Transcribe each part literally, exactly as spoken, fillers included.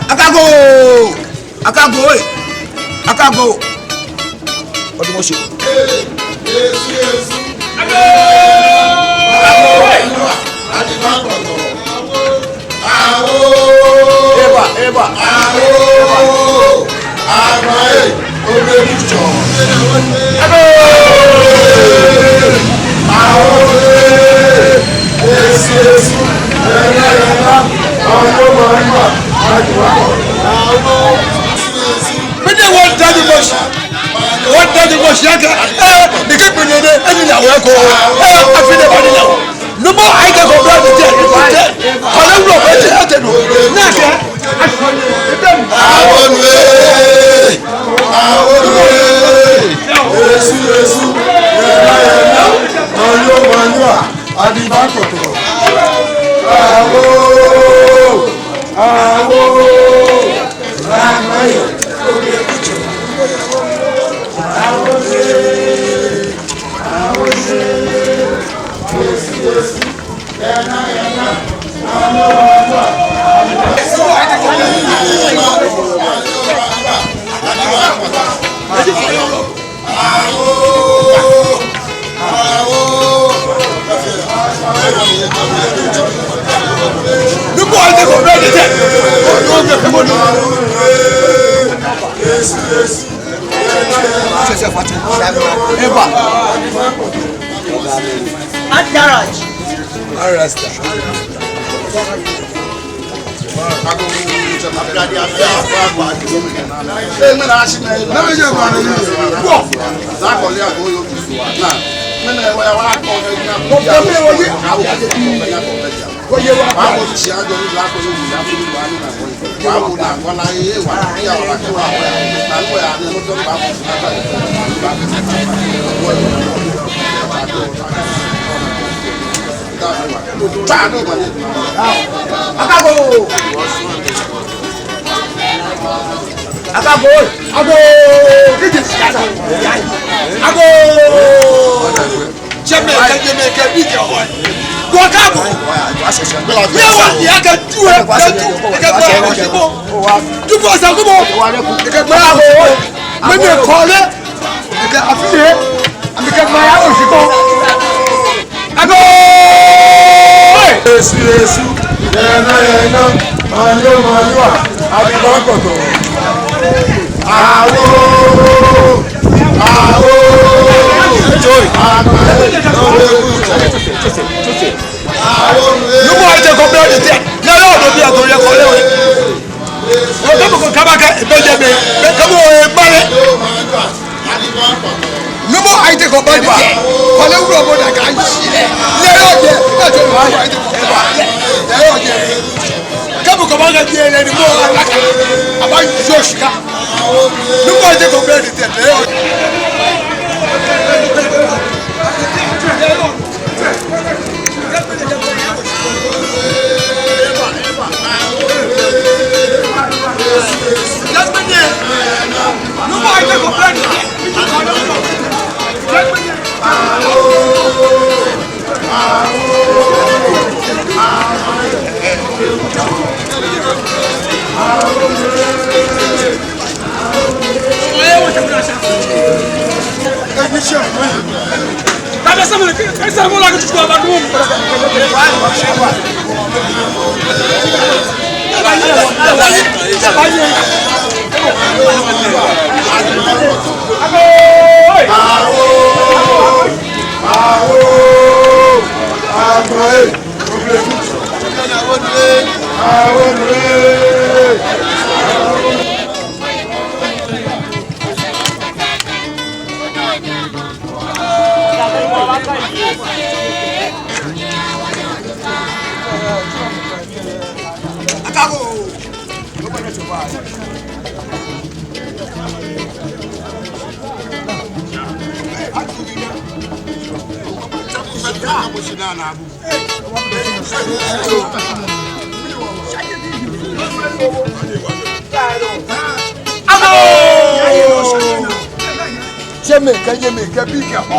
Akago! Akago, eh! Akago! Ɔdi mo shi. Akago, eh! Eba, eba. Awo! Awo! Awo! Mɛni wɔ dani mɔ shi? Wɔ dani mɔ shi akɛ, eh, ni kɛ kpɛnyɛ nɛ, eni na wɛ ko, eh, afi nɛ ba ni na wɔ. Numo aike ko bra de je, je. Kɔlɛ wulɔ bɛ je, ate nu. Nɛkɛ. Awo nu ee. Awo nu ee. Yesu, Yesu. Yɛna, yɛna. Manyo, manyo. Adiba kɔtɔ. Awo. Awo. Awo. Awo. Akago! Akago! Akago! Kiji! Ago! Jɛmɛ kɛ, jɛmɛ kɛ, bi kɛ hɔ. Go akago! Yɛ wa, yɛ kɛ tuwe, kɛ tu, kɛ ba, kɛ bo. Dubo sa kubo. Kɛ ba, kɛ bo. Mɛni kɔlɛ? Kɛ afi lɛ, amɛkɛ gbaya oshikɔ. Ago! Yesu, Yesu, yɛna, yɛna, mayo, mayo, abiba kɔtɔ. Awo, awo, joy. Awo, numo ayi te kɔ bɛ di tɛ. Yɛ yɔ do bi ato yɛ kɔlɛ wɛ. Ɔ, kɛ mɔ ko kaba kɛ, ebɛ jɛ bɛ, bɛ kɛ mɔ, e, ba lɛ. Numo ayi te kɔ ba ni jɛ. Kɔlɛ wulɔ mɔ da ka yi lɛ. Lɛ yɔ jɛ, ba jɛ, numo ayi te kɔ ba lɛ. Lɛ yɔ jɛ. Kɛ mɔ ko ba kɛ bi lɛ ni mɔ, a, a, a ba jɔ shika. Numo ayi te kɔ ba ni jɛ, lɛ yɔ jɛ. Jɛmɛ kɛ, jɛmɛ kɛ, bi kɛ hɔ.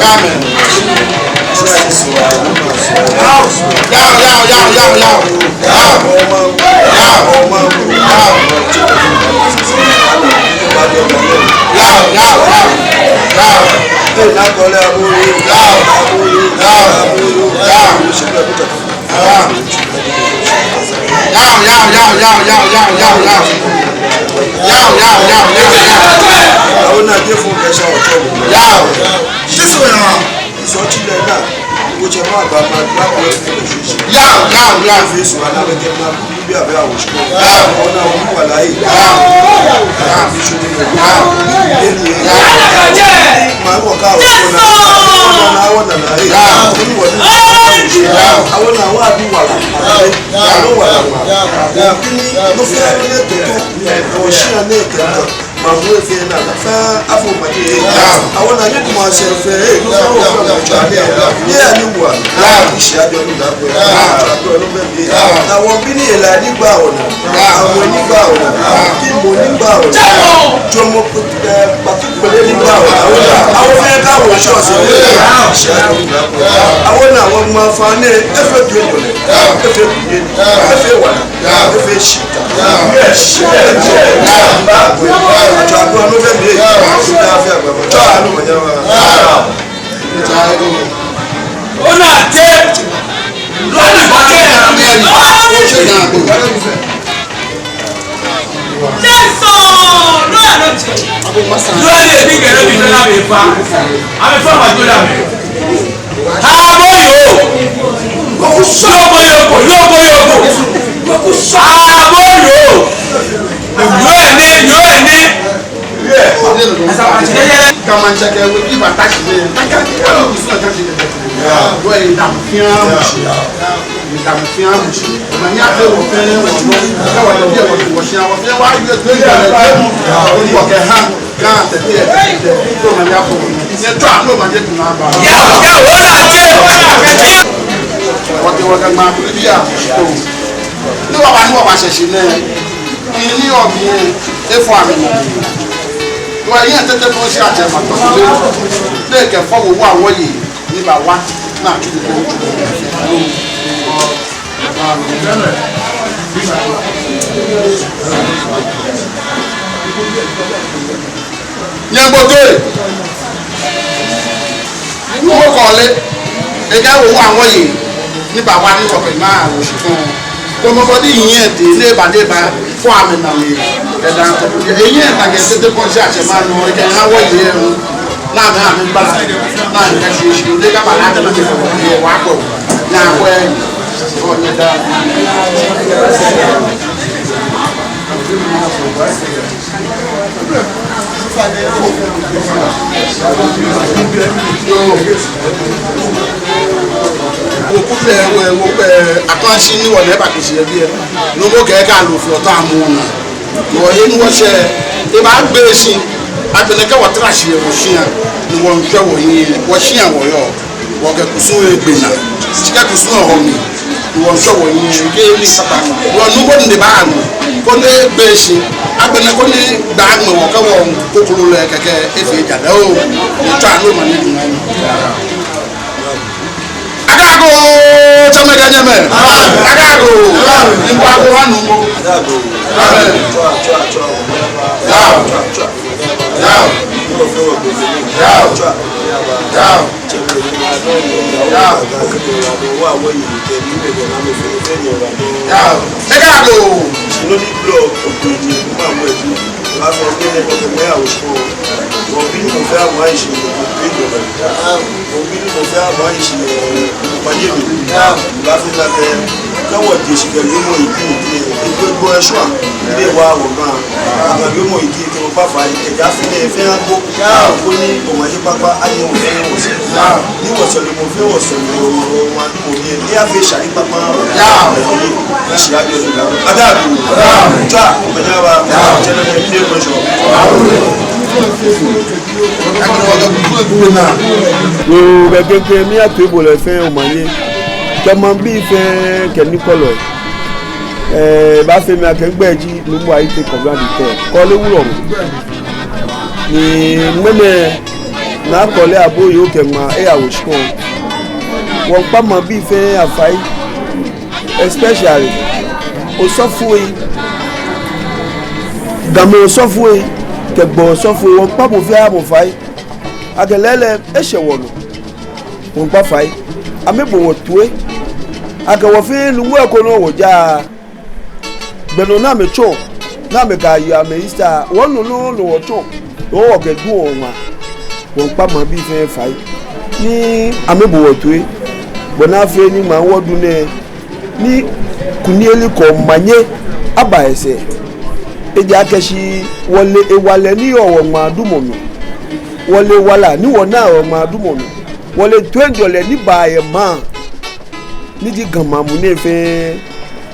Amen. Yao, yao, yao, yao, yao. Yao. Yao. Yao. Yao, yao, yao. Yao. Yao. Yao. Yao. Yao, yao, yao, yao. Yao, yao, yao, yao, yao. Yao, yao, yao, yao, yao. Awo naa, jeee fɔŋ kɛ sha otsɔ. Yao. Sisi wɛ naa. Sɔɔtsi lɛ naa. Otsɛ ma ba ma ba ko. Yao, yao, yao. Fee su ana bɛ kɛ ma. Bi a bɛ awo shi. Yao. Ona wo wa la yi. Yao. Yao. Yao. Yao. Ma wo ka wo na. Ona wo na na yi. Yao. Ni wo ni. Yao. Awo naa wa bi wa la. Yao. Awo wa la ma. Yao. Kini no fee ne toto. Oshi ne toto. Mamu efee naa, naa fɛɛ afɔ maje. Yao. Awo naa nyɛ kuma sɛɛ fɛɛ, ee, no fɛɛ wo fɛɛ maje. Yao. Yɛ ni wa. Yao. Ishi ajo ni na ko. Yao. Ajo ni bɛ bi. Yao. Naa wɔ bi ni ela ni gba wo naa. Yao. Awo ni gba wo naa. Yao. Ki mo ni gba wo naa. Yao. Jɔɔmɔ ko, ee, kpatu kpele ni gba wo naa. Awo naa, awo fɛɛ ka wo sɔ sɔ. Yao. Ishi ajo ni na ko. Yao. Awo naa wɔ ma fa ne, efee bi o ko lɛ. Yao. Efee bi ne. Yao. Efee wa. Yao. Efee shi. Abo yoo! Yoo ko yoo ko, yoo ko yoo ko. Abo yoo! Yoo ni, yoo ni. Kama ntsɛ kɛ, wɔ bi ba ta shi lɛ. Kaka, kaka, kaka shi lɛ. Yoo, e da fia mu shi. E da fia mu shi. Manyɛ afee wɔ fɛɛ wɔ nɔ. Kɛ wɔ bi wɔ, wɔ shia wɔ fɛɛ wa yɛ to yɛ lɛ mu. Wɔ kɛ ha. Kaa tɛtɛ, tɛtɛ, ko manyɛ afɔ. Nyɛtsɔ, ko manyɛ tuna ba. Yao, yao, ona te, ona te. Wɔte wɔkɛ ŋmaa kuli bi a. Ni wɔba, ni wɔba shɛ shi nɛɛ. Ni, ni obi yɛ, efɔ amɛ. Wɔyɛ tete ko shi atsɛ ma tɔ. Ni ekɛ fɔ wo wa wɔye. Ni ba wa. Na tsu ko. Nyɛbote. Numo Kɔle. Ekɛ wo wa wɔye. Ni ba wa ni wɔkɛ ma wo shi ko. Ko mɔ ko ni yɛ te ni ba ni ba fɔ amɛ na mi. Eda ko. Eyɛ ta kɛ tete ko shi atsɛ ma nɔ, ekɛ ha wɔye. Na mi, na mi ba. Na mi ka shi shi. Ni ka ba na mi wa ko. Na ko. Ko ni da. Yoo. Wɔkɛ, wɔ, wɔkɛ, akpaŋ shi ni wɔnɛ ba kɛ shi yɛ biɛ. Numo kɛɛ akɛ aloo fɔlɔ ta mu na. Wɔhe ni wɔshɛ, ebaagbe shi. Agbɛnɛ kɛ wɔtara shi yɛ wɔshia. Ni wɔmiishwɛ wɔhiɛ, wɔshia wɔyɔɔ. Wɔkɛ kusum egbe naa. Shi kɛ kusum ehɔ mli, wɔmiishwɛ wɔhiɛ, kɛ ni sata. Wɔnuɔ bɔ ni eba nɔ. Koni egbe shi. Agbɛnɛ koni gbaa nɔ wɔkɛ wɔ koklo lɛ kɛkɛ efee ja lɛ oo. Wɔtswa nɔ ma ni dun nɔ. Agoo, tsɛmɛi kɛ nyɛmɛi. Agoo. Ni wɔkɔ wa nu mɔ. Amen. Yao. Yao. Yao. Yao. Yao. Yao. Ekɛ agoo. Obi ni mɔ fɛɛ mɔ ayi shi, obi ni mɔ fɛɛ mɔ ayi shi, ee, mɔ ni yɛ mli. Yao. Bafee nakai, kɛ wɔje shishi kɛ wiemɔ yi kɛ, ee, ekpɛ gbɔ eshwa, ni wa wɔ ba. Akɛ wiemɔ yi kɛ, kɛ wɔbafa yi, kɛjɛ afi nɛɛ fɛɛ agbo. Yao. Koni omanye kpakpa aya wɔ fɛɛ wɔsɛɛ. Yao. Ni wɔsɔlemɔ fɛɛ wɔsɔlemɔ, wɔnu mɔ ni, ni afee shali kpakpa. Yao. Ni shi ajo ni la. Agoo. Yao. Tswa, omanye aba. Yao. Tsɛmɛi kɛ nyɛmɛi. Yao. Yoo, bɛ kɛkɛ miiya toibolɔi fɛɛ omanye. Kɛ maŋbii fɛɛ kɛ nikɔlɔi. Ee, bafee mi akɛ migbɛi ji Nuumo Ayitey Kɔbla Dutɛ. Kɔle Wulɔmɔ. Ni ŋmɛnɛ Naa Kɔle Aboyoo kɛ ŋmaa eyawo shikpɔŋ. Wɔŋkpa maŋbii fɛɛ afai, especially osɔfoi, Gamɛi osɔfoi kɛ gbɔi osɔfoi, wɔŋkpa mɔ fɛɛ mɔ fai. Akɛ lɛɛlɛŋ eshɛ wɔnɔ. Wɔŋkpa fai, amɛbo wɔ toi. Akɛ wɔ fɛɛ nuumo ko nɔ wɔjaa. Gbɛ nɔ ni amɛtsɔ, ni amɛkɛye amɛ Easter, wɔnɔ nɔ nɔ wɔtsɔ, wɔ wɔkɛdu wɔŋmaa. Wɔŋkpa maŋbii fɛɛ fai ni amɛbo wɔ toi. Bɔ ni afee ni ŋmaa wɔdu nɛɛ, ni kunimyeli kɛ omanye aba esɛɛ. Ejaakɛ shi wɔle hewalɛ ni yɔɔ wɔŋmaadumɔ mli. Wɔle wala ni wɔnaa wɔŋmaadumɔ mli. Wɔle toiŋjɔlɛ ni baa yɛ maŋ. Ni ji Ga maŋ muu nɛɛ fɛɛ,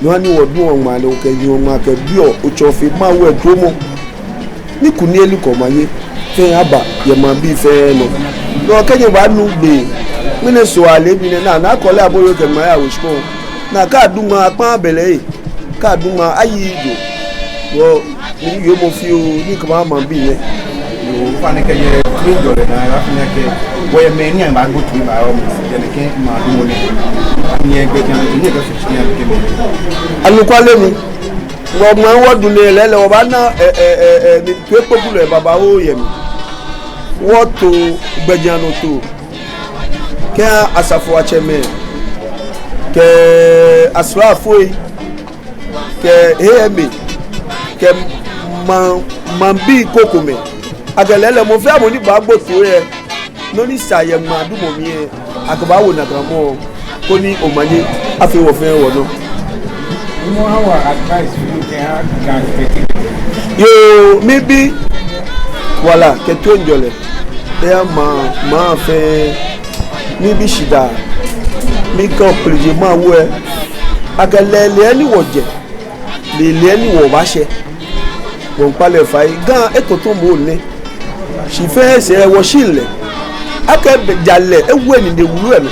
no hewɔ ni wɔdu wɔŋmaa lɛ, wɔkɛhi wɔŋmaa kɛbiɔ Otsɔfei Mawu lɛ dromɔ. Ni kunimyeli kɛ omanye fɛɛ aba yɛ maŋbii fɛɛ nɔ. No kɛ nyɛbaanu gbee, mɛni sɔɔ ale bi nɛ, Naa Kɔle Aboyoo kɛ ŋmaa eyawo shikpɔŋ. Naa kɛ adu ŋmaa akpa abɛlɛ ee, kɛ adu ŋmaa ayi ijo. Wɔ ni yɔɔ mɔ fioo ni kɛ maŋ maŋbii nɛ. Yoo, ofainɛ kɛjɛ toiŋjɔlɛ naa, ofainɛ kɛ wɔyɛ mɛi ni amɛbaagbo toi aba wɔŋɔɔ, yɛ nɛkɛ ŋmaadumɔ nɛɛ. Ni egbɛ kɛ mɛi ni ekɛ sɔ shi ni amɛkɛ mɛi. Anɔkwale ni, ŋmaa wɔdu nɛɛ lɛɛlɛŋ wɔbaana, ɛ, ɛ, ɛ, ɛ, ni toikpokpoi lɛ babaoo yɛ mli. Wɔto gbɛjianɔtoo. Kɛ asafoiatsɛmɛi, kɛ asraafoi, kɛ heyɛmɛi, kɛ maŋ, maŋbii krokomɛi. Akɛ lɛɛlɛŋ mɔ fɛɛ mɔ ni baagbo toi lɛ, nɔ ni sa yɛ ŋmaadumɔ mli lɛ, akɛbaawo nakai mɔ, koni omanye afee wɔ fɛɛ wɔnɔ. Mɔ awa advice fi kɛ a Ga kɛkɛ. Yoo, miibi wala kɛ toiŋjɔlɛ. Eya maŋ, maŋ fɛɛ, miibi shidaa, miikɛ kplijɛ maŋ wɛ. Akɛ lɛɛlɛŋ ni wɔjɛ, lɛɛlɛŋ ni wɔbaashɛ. Wɔŋkpa lɛ fai, Ga etɔtɔ mɔ nɛ. Shi fɛɛ sɛɛ wɔshi lɛ. Akɛ be jalɛ ewo enine wulu lɛ nɔ.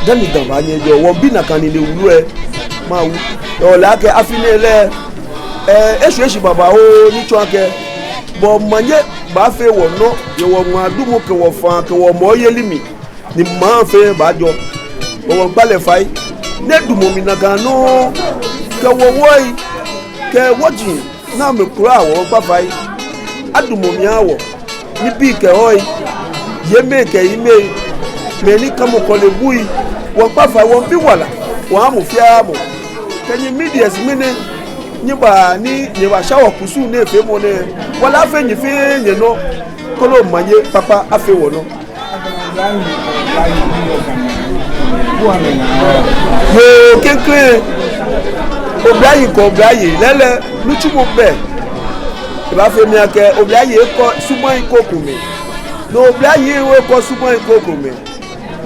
Dani Ga baanyɛ ejɔ, wɔmiibi nakai nine wulu lɛ. Mawu. Ole akɛ afi nɛɛ lɛ, ɛ, eshwie shi babaoo ni tsɔɔ akɛ, bɔ omanye baafee wɔnɔ, yɛ wɔŋmaadumɔ kɛ wɔfaa kɛ wɔmɔyeli mli. Ni maŋ fɛɛ baajɔ. Wɔŋkpa lɛ fai. Ni edamɔ mli nakai nɔŋŋ. Kɛ wɔwɔji, kɛ wɔji ni amɛkura wɔ, wɔŋkpa fai. Adamɔ mli aha wɔ. Nibii kɛ hɔi. Yei amɛkɛ yei amɛ. Mɛi ni kamɔ kɔlebui. Wɔŋkpa fai, wɔmiibi wala. Wɔha mɔ fɛɛ mɔ. Kɛ nyɛ medias mɛi nɛɛ, nyɛba ni nyɛbasha wɔ kusum nɛɛ feemɔ nɛɛ. Wala afee nyɛ fɛɛ nyɛnɔ. Koni omanye kpakpa afee wɔnɔ. Yoo, klɛŋklɛŋ, oblayei kɛ oblayei, lɛɛlɛŋ, nitsumɔ bɛ. Ebaafee mi akɛ, oblayei kɔ subaŋ krokomɛi. No oblayei kɔ subaŋ krokomɛi.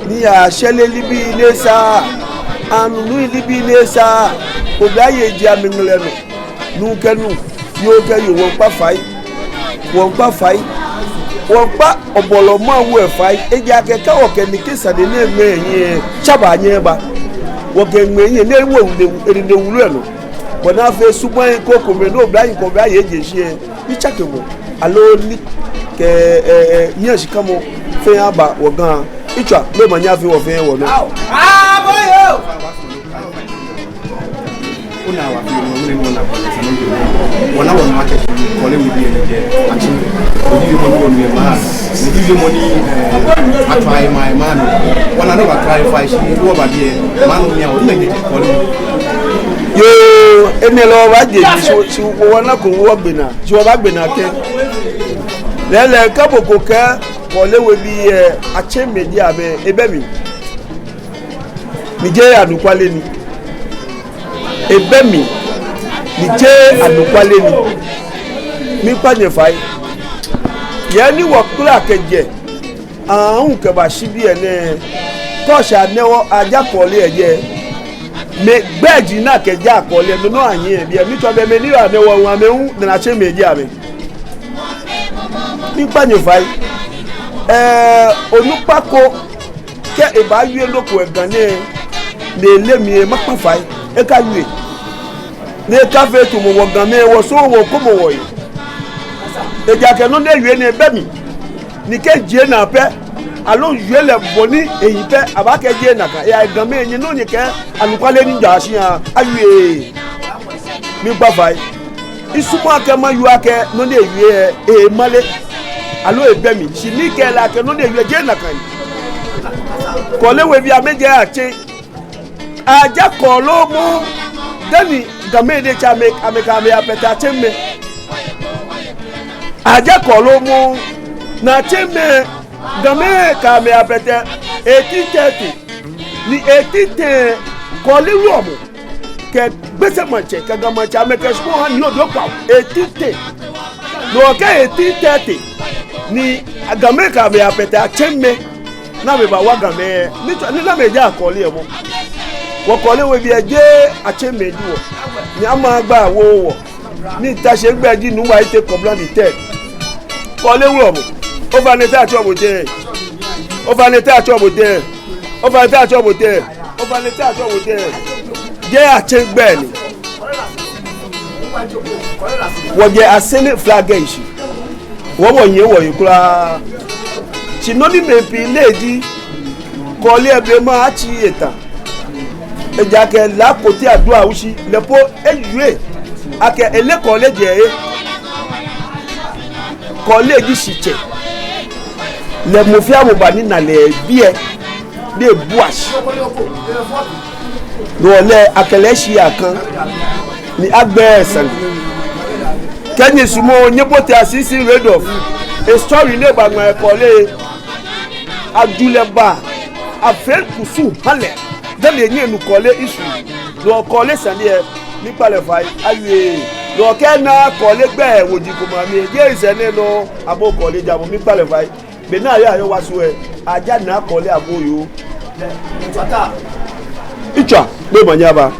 Ni ashɛrɛ nibii ni esaaa, anunu nibii ni esaaa, oblayei ji amɛŋlɛ nɔ. Nuu kɛ nuu, yoo kɛ yoo, wɔŋkpa fai, wɔŋkpa fai, wɔŋkpa Obɔlɔ Mawu lɛ fai, ejaakɛ kɛ wɔkɛ nɛkɛ sane nɛɛ ŋmɛɛ ehiɛ lɛ, tsa baanyɛ aba. Wɔkɛ ŋmɛɛ ehiɛ ni ewo enine wulu lɛ nɔ. Bɔ ni afee subaŋ krokomɛi, no oblayei kɛ oblayei eje shishi lɛ, nitsakemɔ, aloo ni kɛ, ɛ, ɛ, hiɛshikamɔ fɛɛ aba wɔ Ga. Itswa, no omanye afee wɔ fɛɛ wɔnɔ. Ona wa fi mo ne mo na ko sa no. Wɔna wɔn ma kɛ kɔle wɔ bi ni jɛ. Ati. Obi bi mo ni wɔnu yɛ maŋ. Obi bi mo ni, eh, atwa yɛ maŋ, maŋ nɔ. Wɔna no ba try fight shi ni wɔba biɛ. Maŋ nɔ ni a wɔna jɛ kɔle. Yoo, enɛ lɛ wɔbaaje, shi, shi wɔna ko wɔgbe naa. Shi wɔbaagbe naa kɛ. Lɛɛlɛŋ kɛ mɔ ko kɛɛ kɔle wɔ bi yɛ atsɛmɛi ji amɛ, ebɛ mli. Ni jeee anɔkwale ni. Ebɛ mli. Ni jeee anɔkwale ni. Miikpa nyɛ fai. Yɛ ni wɔkpla kɛjɛ. Aahu kɛbashi biɛ nɛɛ. Kɔsha nɛɛ wɔ aja kɔle yɛ jɛ. Mɛɛ gbɛji ni akɛja kɔle nɔ nɔ anyiɛ biɛ. Mitsɔɔ bɛ mɛi ni yɔɔ amɛwɔ amɛhu nana tsɛmɛi ji amɛ. Miikpa nyɛ fai. Ɛɛ, onukpa ko kɛ ebaawie nɔ ko yɛ Ga nɛɛ, ni ele mli lɛ, makpa fai, ekawie. Ni ekafee tamɔ wɔ Gamɛi, wɔsɔŋŋ wɔkɔmɔ wɔye. Ejaakɛ nɔ ni ewie nɛɛ ebɛ mli. Ni kɛ ejie naa pɛ, aloo ewie lɛ bɔ ni ehi pɛ, abaakɛɛ jeee nakai. Eya Gamɛi, nyɛnɔ nyɛkɛɛ anɔkwale ni jaa shi yaa, awie. Miikpa fai. Misumɔɔ akɛ mawie akɛ nɔ ni ewie lɛ, emale. Aloo ebɛ mli. Shi mikɛɛ lɛ akɛ nɔ ni ewie jeee nakai. Kɔɔle webii amɛjɛ Akyem. Ajɛ Kɔɔle moŋ dani Gamɛi diɛŋtsɛ amɛ, amɛkɛ amɛ yapɛtɛ Akyemmɛi. Ajɛ Kɔɔle moŋ ni Akyemmɛi, Gamɛi kɛ amɛ yapɛtɛ eighteen thirty. Ni eighteen ten Kɔɔle wulɔmɔ kɛ Gbese Maŋtsɛ kɛ Ga Maŋtsɛ amɛkɛ shikpɔŋ ha Nii Odo Kpawo eighteen ten. No hewɔ kɛ eighteen thirty ni Gamɛi kɛ amɛ yapɛtɛ Akyemmɛi. Ni amɛbawa Gamɛi, ni tsɔ, ni amɛjɛ Kɔɔle lɛ mɔ. Wɔ Kɔɔle webii lɛ jeee Akyemmɛi ji wɔ. Ni amɛgba wo wɔ. Ni ta shi gbɛ ji Nuumo Ayitey Kobla the third. Kɔɔle wulɔmɔ. Ofainɛ te atsɛɔ bo tɛŋŋ? Ofainɛ te atsɛɔ bo tɛŋŋ? Ofainɛ te atsɛɔ bo tɛŋŋ? Ofainɛ te atsɛɔ bo tɛŋŋ? Jeee Akyem gbɛi ni. Wɔjɛ Asɛrɛ flag lɛ shishi. Wɔ wɔnyiɛ wɔhe kwraa. Shi nɔ ni mɛi pii leee ji, Kɔɔle lɛ blema atsii eta. Ejaakɛ La Koti Adu Awushi lɛ po ewie akɛ eleee Kɔɔle jɛ he. Kɔɔle ji shitsɛ. Lɛ mɔ fɛɛ mɔ ba ni na lɛ biɛ, ni ebua shi. No hewɔ lɛ akɛ lɛ shi yaka ni agbɛ sane. Kɛ nyɛsumɔɔ nyɛbote Asisi Redolf. E story ni eba ŋmaa yɛ Kɔɔle. Aju lɛ ba, afee kusum ha lɛ. Dani enyɛ enu Kɔɔle history. No hewɔ Kɔɔle sane lɛ, miikpa lɛ fai, awie. No hewɔ kɛ ena Kɔɔle gbɛi woji komɛi amli, jeee sane nɔ, abɔ Kɔɔle jamɔ, miikpa lɛ fai. Be ni ayɔɔ ayɔɔ waso lɛ, aja na Kɔɔle agbo yoo. Itswa, be manya ba.